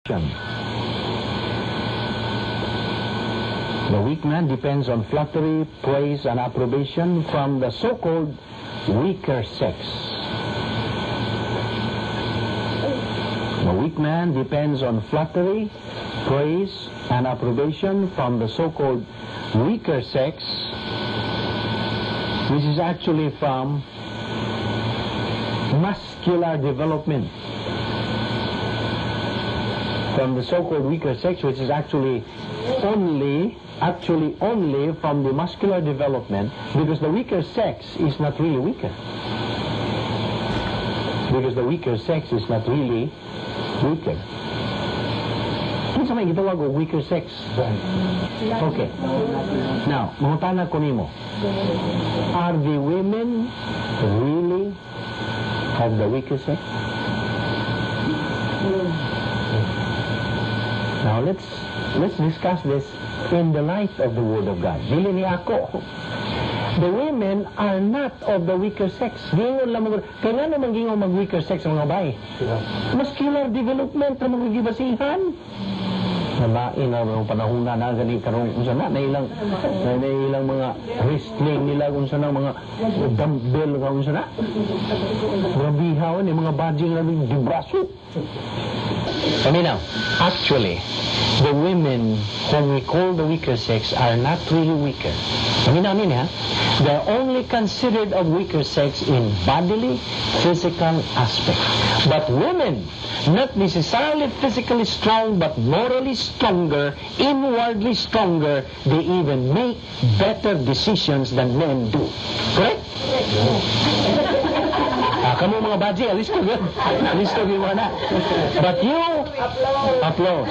The weak man depends on flattery, praise, and approbation from the so-called weaker sex. The weak man depends on flattery, praise, and approbation from the so-called weaker sex, which is actually from muscular development. From the so-called weaker sex, which is actually only from the muscular development, because the weaker sex is not really weaker. Because the weaker sex is not really weaker. Kinsa may gitawag og weaker sex? Okay. Now, mangutana ko nimo. Are the women really of the weaker sex? Now let's discuss this in the light of the Word of God. Dili ni ako. The women are not of the weaker sex. Giingon lang mo, kaya nga naman giingon mag weaker sex ang mga babae. Muscular development ra mga gibasihan. Nalain na mga panahon na na gani karong unsa na na ilang mga wrestling nila, unsa na, mga dumbbell ka, unsa na. Grabihaw ni mga badging na di braso. Paminaw, actually, the women whom we call the weaker sex are not really weaker. Paminaw nini ha? They're only considered of weaker sex in bodily, physical aspect. But women, not necessarily physically strong, but morally stronger, inwardly stronger, they even make better decisions than men do. Correct? Ah, kamo mga baji, alis ko yun. Alis ko yun na. But you, applause.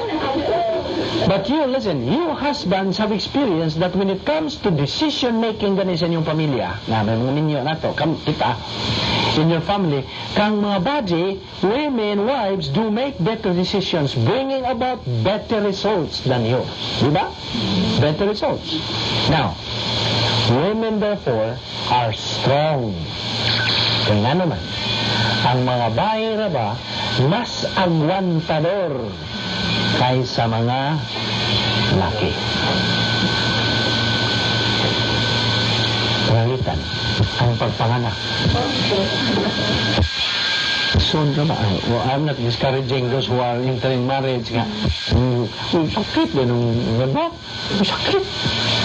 But you, listen, you husbands have experienced that when it comes to decision making gani sa inyong pamilya, na may mga minyo na to, kam, kita, in your family, kang mga baji, women, wives, do make better decisions, bringing about better results than you. Di ba? Better results. Now, women therefore are strong. Kaya nga naman, ang mga bae ra ba, mas agwantador kaysa mga laki. Pananglitan, ang pagpanganak. Soon ka ba? Ay, well, I'm not discouraging those who are entering marriage nga. Sakit din ng diba? Sakit.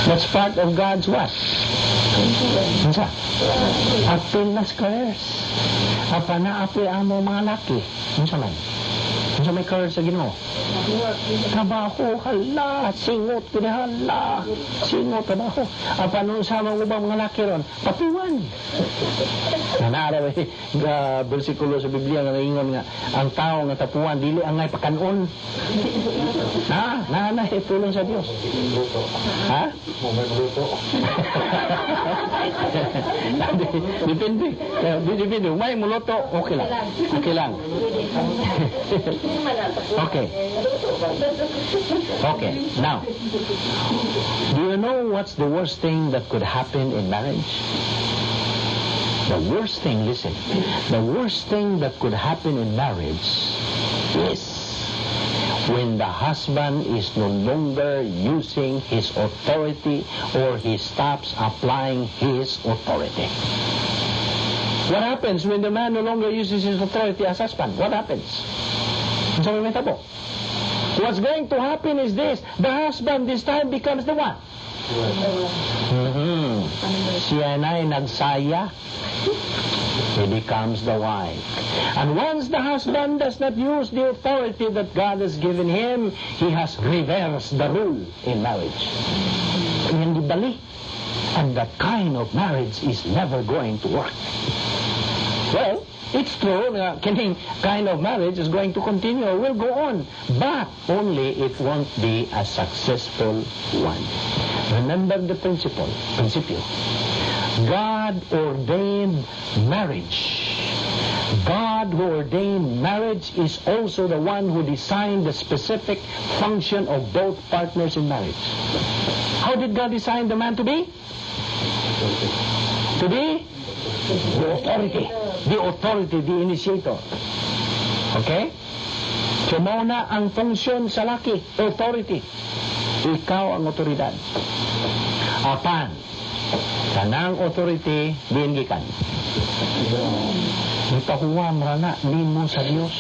That's part of God's what? Unsa? Apil na curse. Apa na apoy amo mga laki. Unsa man? Unsa may curse sa Ginoo? Trabaho, hala, singot kini, hala, singot trabaho. Apa nung sa mga ubang mga laki ron, patuwan. Nanara eh, bersikulo sa Biblia nga naingon nga ang tao nga tapuan dili angay pakanon. Na, na na eh, tulong sa Dios. Ha? Depende. Eh, depende. May muluto, okay lang. Okay lang. Okay. Okay. Now, do you know what's the worst thing that could happen in marriage? The worst thing, listen, the worst thing that could happen in marriage is when the husband is no longer using his authority or he stops applying his authority. What happens when the man no longer uses his authority as husband? What happens? Unsa may mahitabo? What's going to happen is this: the husband this time becomes the what? Siya na'y nagsaya. He becomes the wife. And once the husband does not use the authority that God has given him, he has reversed the rule in marriage. Hindi bali. And that kind of marriage is never going to work. Well, it's true na kining kind of marriage is going to continue, will go on, but only it won't be a successful one. Remember the principle, principio. God ordained marriage. God who ordained marriage is also the one who designed the specific function of both partners in marriage. How did God design the man to be? To be the authority. The authority, the initiator. Okay? So mao na ang funksyon sa laki, authority. Ikaw ang otoridad. Apan, kanang authority, diin gikan? Ipahuwam ra na nimo sa Dios.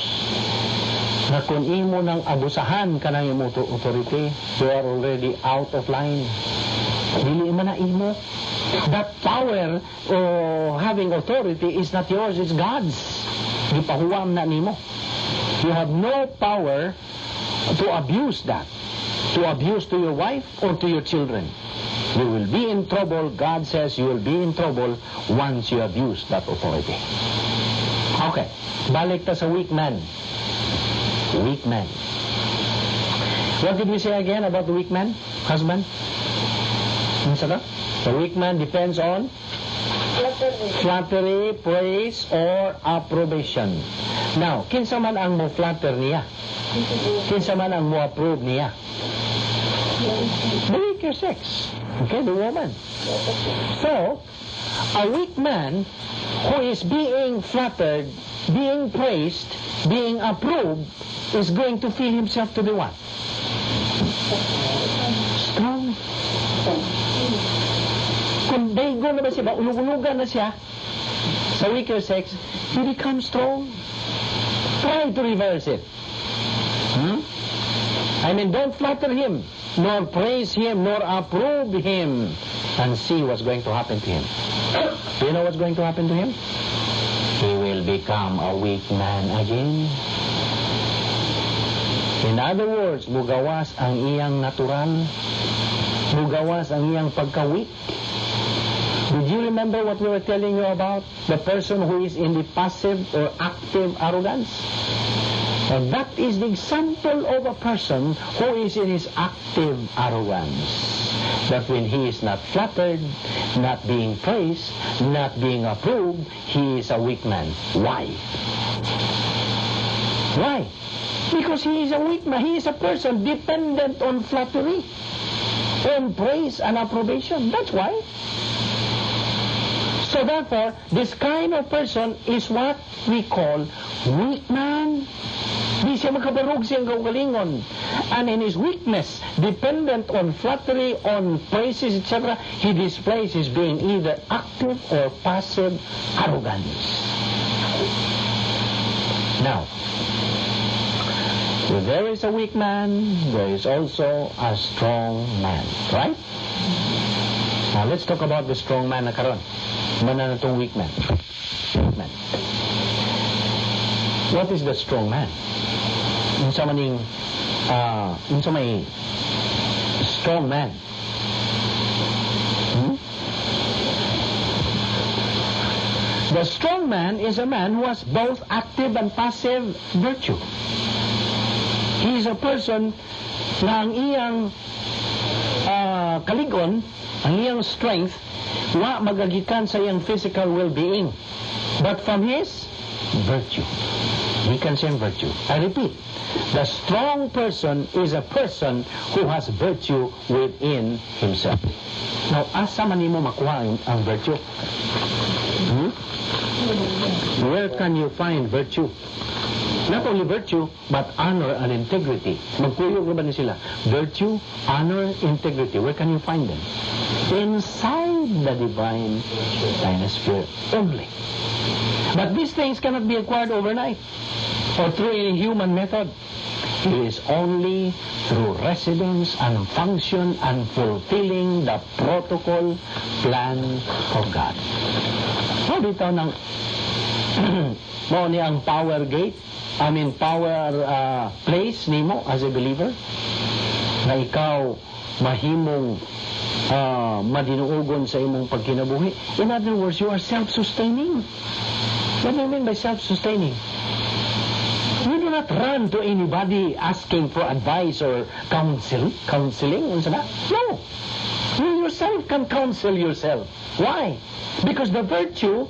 Na kung imo nang abusahan kanang imo authority, you are already out of line. Dili man na imo. That power o having authority is not yours, it's God's. Gipahuwam na nimo. You have no power to abuse that. To abuse to your wife or to your children. You will be in trouble. God says you will be in trouble once you abuse that authority. Okay. Balik ta sa weak man. Weak man. What did we say again about the weak man? Husband? Unsa ka? The weak man depends on Flattery. Flattery, praise, or approbation. Now, kinsa man ang mo flatter niya? Kinsa man ang mo approve niya? The weaker sex. Okay, the woman. So, a weak man who is being flattered, being praised, being approved, is going to feel himself to be what? Strong. Kung daygon na ba siya, ba, ulug-ulugan na siya, sa weaker sex, he becomes strong. Try to reverse it. I mean, don't flatter him, nor praise him, nor approve him, and see what's going to happen to him. Do you know what's going to happen to him? He will become a weak man again. In other words, mugawas ang iyang natural, mugawas ang iyang pagka-weak. Did you remember what we were telling you about? The person who is in the passive or active arrogance? And that is the example of a person who is in his active arrogance. That when he is not flattered, not being praised, not being approved, he is a weak man. Why? Why? Because he is a weak man. He is a person dependent on flattery, on praise and approbation. That's why. So therefore, this kind of person is what we call weak man. Di siya makabarog sa iyang kaugalingon. And in his weakness, dependent on flattery, on praises, etc., he displays his being either active or passive arrogance. Now, if there is a weak man, there is also a strong man. Right? Now, let's talk about the strong man na karon. Mana na tong weak man. Weak man. What is the strong man? Unsa maning unsa may strong man? Hmm? The strong man is a man who has both active and passive virtue. He is a person na ang iyang kaligon, ang iyang strength, wa magagikan sa iyang physical well-being, but from his virtue. Gikan sa iyang virtue. I repeat, the strong person is a person who has virtue within himself. Now, asa man nimo makuha ang virtue? Hmm? Where can you find virtue? Not only virtue, but honor and integrity. Magkuyog ba ni sila? Virtue, honor, integrity. Where can you find them? Inside the divine dynasphere only. But these things cannot be acquired overnight or through any human method. It is only through residence and function and fulfilling the protocol plan of God. Mao bitaw ng mao ni ang power gate, I mean power place nimo as a believer na ikaw mahimong madinuogon sa imong pagkinabuhi. In other words, you are self-sustaining. What do you mean by self-sustaining? You do not run to anybody asking for advice or counsel, counseling, unsa na? No. You yourself can counsel yourself. Why? Because the virtue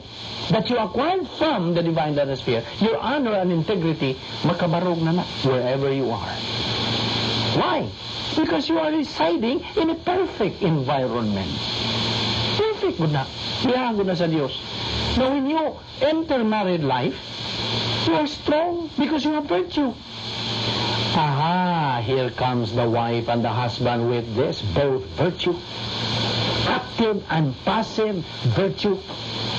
that you acquired from the divine sphere, your honor and integrity, makabarog na na wherever you are. Why? Because you are residing in a perfect environment. Perfect gud na. Diha gud na sa Dios. Now, when you enter married life, you are strong because you have virtue. Aha, here comes the wife and the husband with this, both virtue. Active and passive virtue.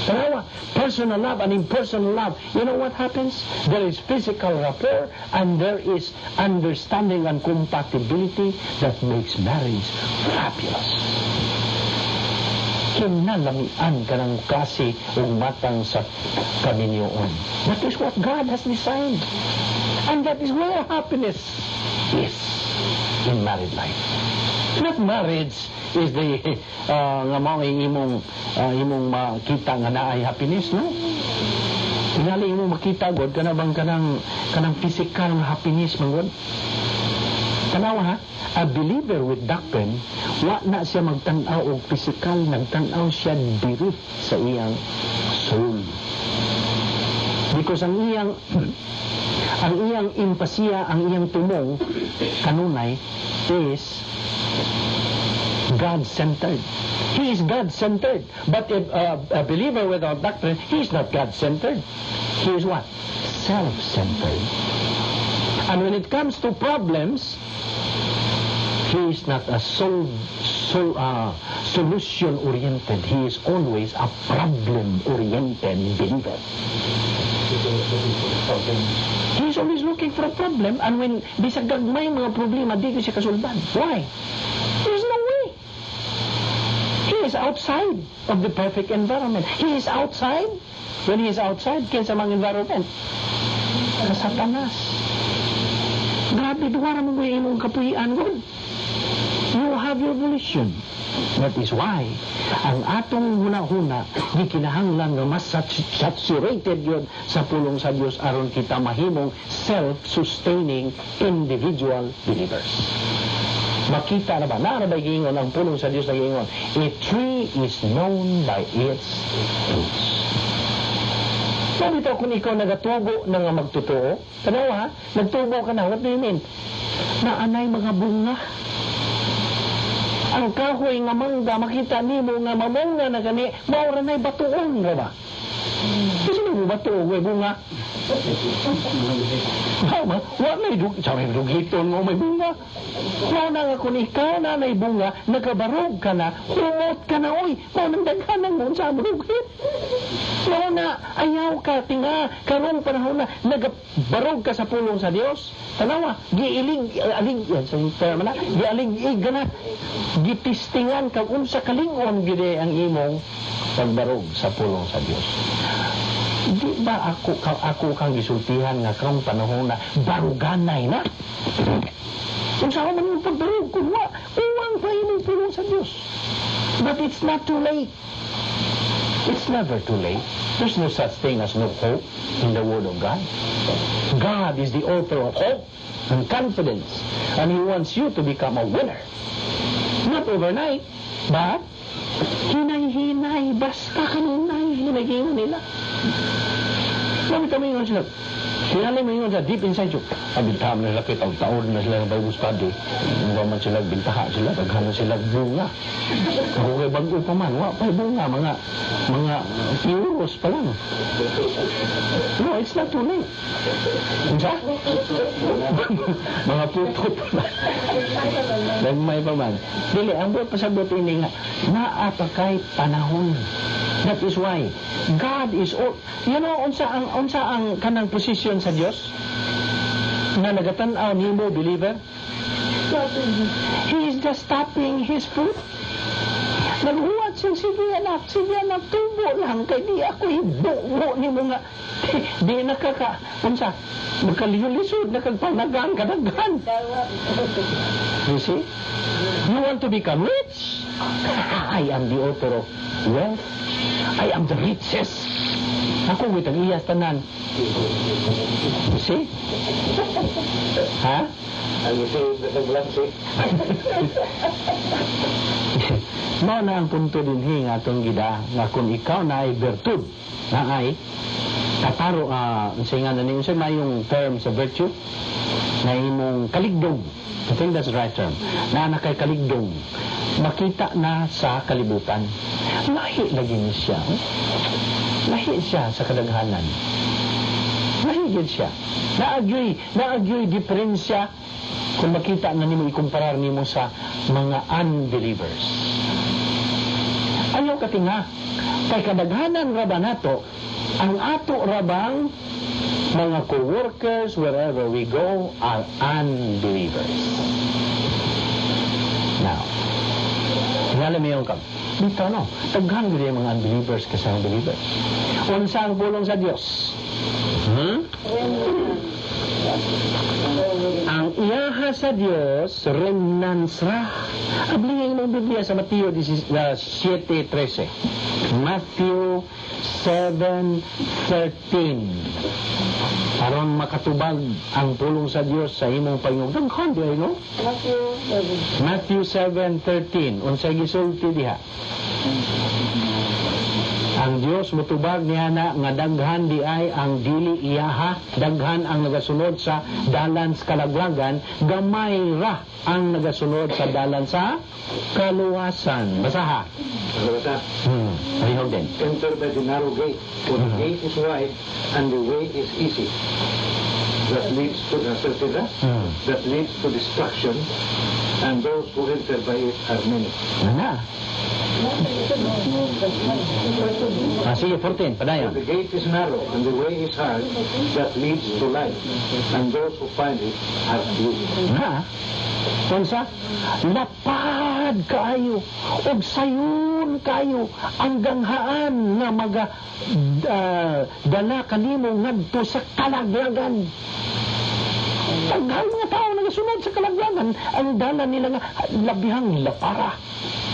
Tanawa, personal love and impersonal love. You know what happens? There is physical rapport and there is understanding and compatibility that makes marriage fabulous. Kinalamian kanang klase og matang sa kaminyoon. That is what God has designed. And that is where happiness is in married life. Not marriage is the nga mao imong makita nga naay happiness, no? Tingali imong makita god kana bang kanang physical nga happiness man god. Tanawa ha, a believer with doctrine, wa na siya magtan-aw og physical, nagtan-aw siya diri sa iyang soul. Because ang iyang impasiya, ang iyang tumong kanunay is God-centered. He is God-centered. But if a believer without doctrine, he is not God-centered. He is what? Self-centered. And when it comes to problems, he is not a solution-oriented. He is always a problem-oriented believer. He is always looking for a problem, and when bisag gagmay mga problema, di ko siya kasulbad. Why? There's no way. He is outside of the perfect environment. He is outside. When he is outside, kinsa mang environment? Sa Satanas. Grabe, duwa ra mo imong kapuy-an, God. You have your volition. That is why ang atong huna-huna gikinahanglan nga mas saturated yun sa pulong sa Dios aron kita mahimong self-sustaining individual believers. Makita na ba? Naa ba giingon ang pulong sa Dios na giingon, "A tree is known by its fruits." Mao kung ikaw nagatubo na nga magtotoo, tanawa ha, nagtubo ka na, what do you mean? Naanay mga bunga. Ang kahoy nga mangga, makita nimo nga mamunga na gani, mao ra na'y batuon ra ba? Kasi mo bato, way bunga. Mao, wa may dug, sabi dugiton mo may bunga. Mao na nga kung ikaw na may bunga, nagabarog ka na, humot ka na, oy, mao nang daghan ang unsa mo dugit. Mao na, ayaw ka, tinga, karong panahon na, nagabarog ka sa pulong sa Dios. Tanawa, giilig, alig, yan, sa term na, gialig-ig ka na, gitistingan kag unsa kalingon gid ang imong pagbarog sa pulong sa Dios. Di ba ako kang gisultihan nga karong panahon na baruganay na? Unsa man yung pagbarog kung wa uwang pa imong pulong sa Dios? But it's not too late. It's never too late. There's no such thing as no hope in the Word of God. God is the author of hope and confidence, and He wants you to become a winner. Not overnight, but hinay-hinay, basta kanunay, hinay nila. Sabi kami nga sila, sinali mo yun sa deep inside you. Ah, bintahan na sila, kay taon-taon na sila ng Bible study. Hindi man sila, bintaha sila, daghan na sila bunga. Ako kay bago pa man, wa pa'y bunga, mga puros pa lang. No, it's not too late. Unsa? Mga puto pa lang. Nagmay pa man. Dili, ang buot pasabot ini nga, naa pa kay panahon. That is why God is all, unsa ang kanang posisyon sa Dios? Nga nagatan-aw nimo, believer? He is just tapping his foot. Naghuwat siya, "Sige anak, tubo lang, kay di ako ibuo nimo nga, di nakaka, unsa, magkalisod, nakagpanagan, kadaghan." You see? You want to become rich? I am the author of wealth. I am the richest. Ako with ang iyas tanan. You see? Ha? Ang isi, nagbalansi. Mao na ang punto dinhi nga atong gida nga kung ikaw na ay bertud na ay kataro, unsa nga na ni, unsa mayong term sa virtue na imong kaligdong? I think that's the right term, na kay kaligdong, makita na sa kalibutan, lahi lagi ni siya, oh. Lahi siya sa kadaghanan. Lahi gyud siya. Naa gyoy diferensya kung makita na nimo, ikumparar nimo sa mga unbelievers. Ayaw katinga. Kay kadaghanan ra ba nato, ang ato rabang mga co-workers wherever we go are unbelievers. Now, tingala mo yung kam. Dito, no? Daghan gyud yung mga unbelievers kaysa mga believers. Unsa ang pulong sa Dios? Hmm? Ang iyaha sa Dios, remnants ra. Ablihin mo ang Biblia sa Mateo 7:13. Matthew 7:13. Aron makatubag ang pulong sa Dios sa imong pangingog. Daghan di ay, no? Matthew 7. Matthew 7:13. Unsay gisulti diha? Ang Dios mutubag niya na nga daghan di ay ang dili iyaha, daghan ang nagasunod sa dalan sa kalaglagan, gamay ra ang nagasunod sa dalan sa kaluwasan. Basaha. Basta, Palihog din. "Enter by the narrow gate, for the gate is wide and the way is easy that leads to the that leads to destruction, and those who enter by it are many." Na. Ah, sige, 14, padayon. "The gate is narrow and the way is hard that leads to life, and those who find it are few." Ha? Unsa? Lapad kaayo ug sayon kaayo ang ganghaan nga maga dala kanimo ngadto sa kalaglagan. Daghang mga tao nagasunod sa kalaglagan, ang dala nila nga labihang lapara.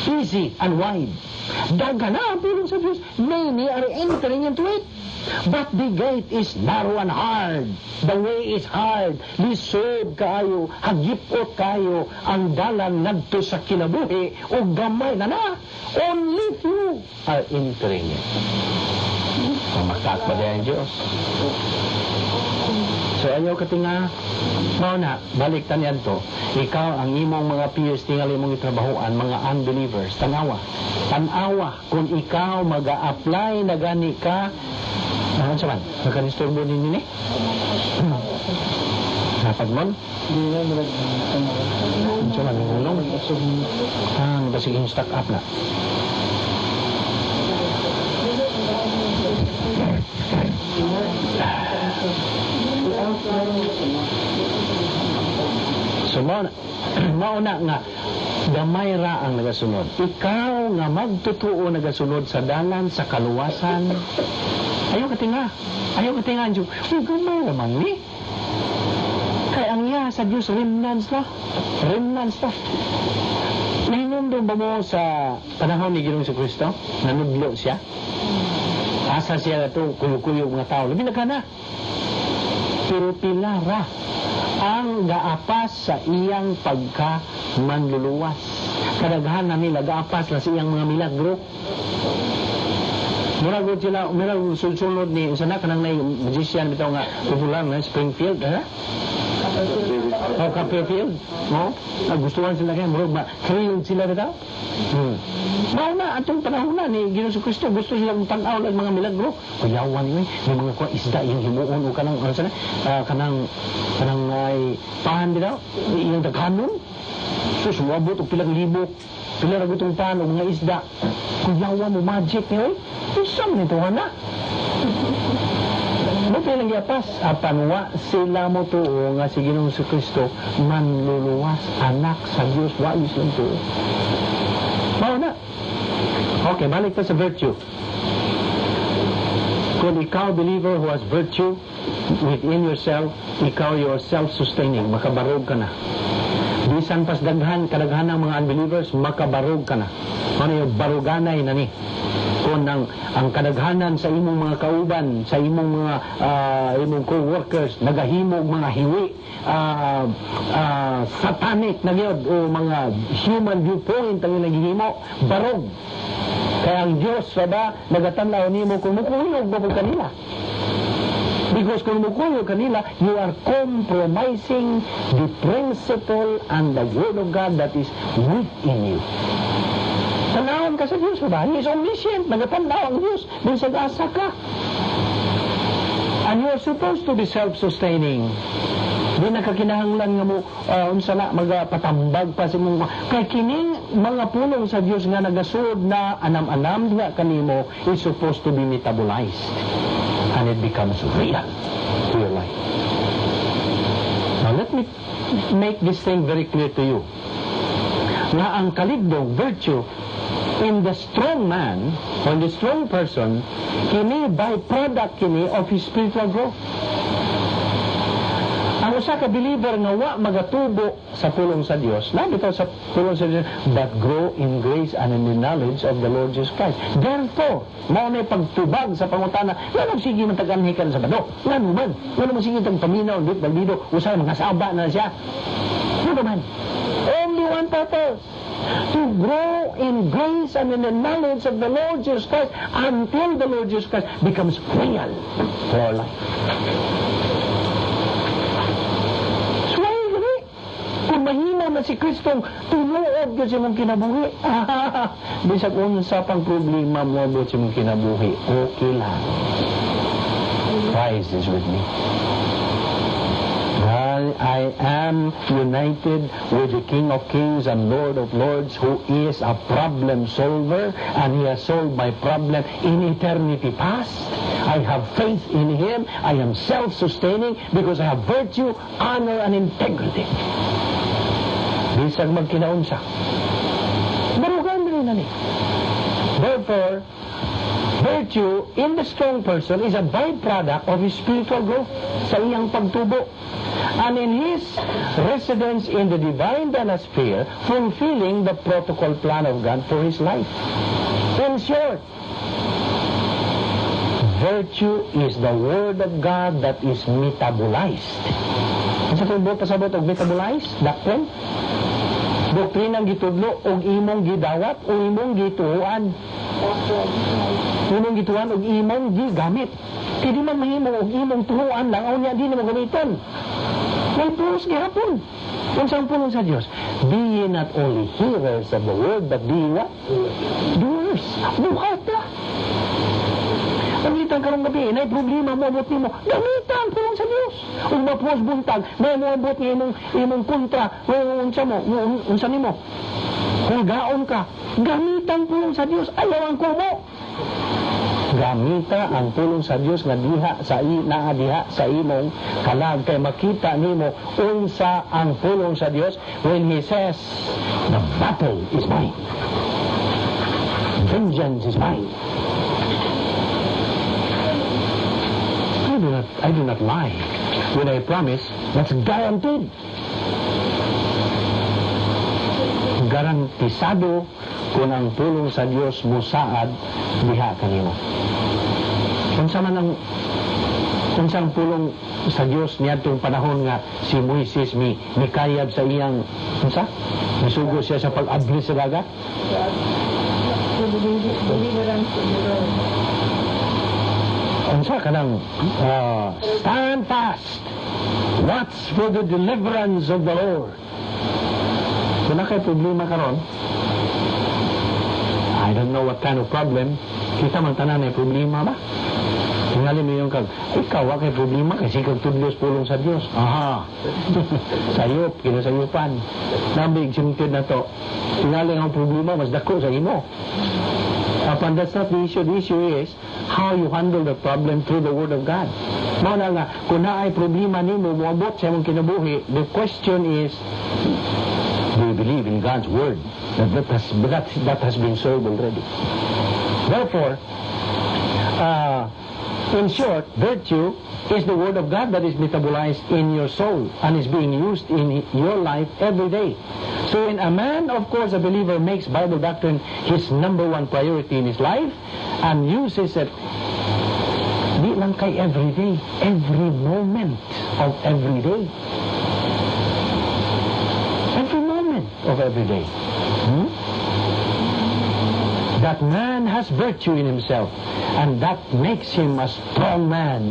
Easy and wide. Daghan na ang pulong sa Diyos. Many are entering into it. But the gate is narrow and hard. The way is hard. Lisod kaayo, hagipot kaayo ang dalan ngadto sa kinabuhi ug gamay na na. Only few are entering it. Mamakak pa ang Diyos. So ayaw ka tinga, mao na, balik ta niadto. Ikaw, ang imong mga peers, tingali imong itrabahoan, mga unbelievers, tanawa. Tanawa, kung ikaw mag-a-apply na gani ka, ano sa man, nakanisturbo ninyo ni? Napagmon? Di na murag ano. Ano man, ulong? Asog. Ah, basig yung stock up na. So, mao na nga, gamay ra ang nagasunod. Ikaw nga magtutuo nagasunod sa dalan sa kaluwasan, ayaw ka tinga. Ayaw ka tinga. Diyos, uy, gamay ra man ni. Kay ang iya sa Diyos, remnants na. Remnants na. Nahinumdum ba mo sa panahon ni Ginoong Kristo? Nanudlo siya? Asa siya na ito, kuyo-kuyo mga tao. Labi na ka na. Pero pila ra ang gaapas sa iyang pagka manluluwas. Kadaghan na nila gaapas na sa iyang mga milagro. Murag gud sila, murag sulsunod ni usa na kanang nay magician bitaw nga popular na Springfield, ha? Oh, Copperfield, no? Nagustuhan sila kay murag ba thrilled sila bitaw. Mao na atong panahon na ni Ginoong Kristo, gusto sila kung tan-aw lang mga milagro. Kuyawan ni may mga kuha isda yung himuon o kanang ano sana, kanang ay pahan bitaw, iyang daghanon. So sumabot og pilang libo, pila ra gutong pan og mga isda. Kuyawan mo magic ni oy. Unsa man ito na? Mo lang giapas apan wa sila mo tuo nga si Ginoong Kristo manluluwas, anak sa Dios, wa gyud silang tuo. Mao na. Okay, balik ta sa virtue. Kung ikaw believer who has virtue within yourself, ikaw, you are self-sustaining, makabarog ka na. Bisan pas daghan, kadaghan ng mga unbelievers, makabarog ka na. Ano yung baruganay na ni? Kung ang kadaghanan sa imong mga kauban, sa imong mga imong co-workers, nagahimo og mga hiwi, satanic na gyud o mga human viewpoint ang naghihimo, barog. Kaya ang Diyos sa ba, nagatanaw nimo kung mukuyog ba mo kanila. Because kung mukuyog kanila, you are compromising the principle and the word of God that is within you. Tanawon ka sa Diyos, ba? He is omniscient. Nagatanaw ang Diyos. Binsag asa ka. And you are supposed to be self-sustaining. Di na kakinahanglan nga mo unsa na magapatambag pa sa imong kay kining mga pulong sa Dios nga nagasulod na anam-anam diha kanimo is supposed to be metabolized and it becomes real to your life. Now let me make this thing very clear to you. Nga ang kaligdong, virtue, in the strong man or the strong person, kini byproduct kini of his spiritual growth. Ang usa ka believer nga wa magatubo sa pulong sa Dios, na bitaw sa pulong sa Dios, but grow in grace and in the knowledge of the Lord Jesus Christ. Therefore, mao na pagtubag sa pangutana, ngano sige man tag-anhi ka sa Sabado? Ngano man? Ngano man sige tag paminaw, dit baldido, usa mga saba na siya. Ngano man? Only one purpose: to grow in grace and in the knowledge of the Lord Jesus Christ until the Lord Jesus Christ becomes real to our life. Suway gani. Kung mahimo na si Kristong tinuod gyud sa imong kinabuhi, bisag unsa pang problema mo abot sa imong kinabuhi, okay lang. Christ is with me. I am united with the King of Kings and Lord of Lords, who is a problem solver, and He has solved my problem in eternity past. I have faith in Him. I am self-sustaining because I have virtue, honor, and integrity. Bisag magkinaunsa. Barugan rin na ni. Therefore, virtue in the strong person is a byproduct of his spiritual growth sa iyang pagtubo and in his residence in the divine sphere, fulfilling the protocol plan of God for his life. In short, virtue is the Word of God that is metabolized. Unsa kay buot pasabot og metabolized? Doctrine? Doktrinang gitudlo og imong gidawat o imong gituoan. Imong gituoan og imong gigamit. Kay di man mahimo og imong tuoan lang unya di nimo gamiton. May pulos gihapon. Unsang pulong sa Dios? Be ye not only hearers of the word, but be ye what? Doers. Buhat ka. Gamitan karong gabi, nay problema mo abot nimo. Gamitan ang pulong sa Dios. Ug mapuos buntag, may moabot nga imong kontra, may unsa mo, unsa nimo. Hulgaon ka, gamitan pulong sa Dios, ayaw ang kumo. Gamita ang pulong sa Dios nga diha sa i naa diha sa imong kalag kay makita nimo unsa ang pulong sa Dios when He says, "The battle is mine. Vengeance is mine." I do not lie. When I promise, that's guaranteed. Garantisado kung ang pulong sa Dios musaad diha kanimo. Unsa man ang unsang pulong sa Dios niadtong panahon nga si Moises mi mikayab sa iyang unsa? Misugo siya sa pag-abli sa dagat? Deliverance of the Lord. Unsa kanang "Stand fast, watch for the deliverance of the Lord." Kung naa kay problema karon, I don't know what kind of problem, kita man tanan ay problema ba? Tingali mo yung kag, ikaw, wa kay problema kasi kag tudlos pulong sa Dios. Aha. Sayop, kinasayupan. Nami, exempted na to. Tingali ang problema, mas dako sa imo. Apan that's not the issue. The issue is how you handle the problem through the Word of God. Mao na nga, kung naay problema nimo, moabot sa imong kinabuhi, the question is, do you believe in God's Word? That has been solved already. Therefore, in short, virtue is the Word of God that is metabolized in your soul and is being used in your life every day. So when a man, of course, a believer, makes Bible doctrine his number one priority in his life and uses it, di lang kay every day, every moment of every day. Every moment of every day. That man has virtue in himself, and that makes him a strong man.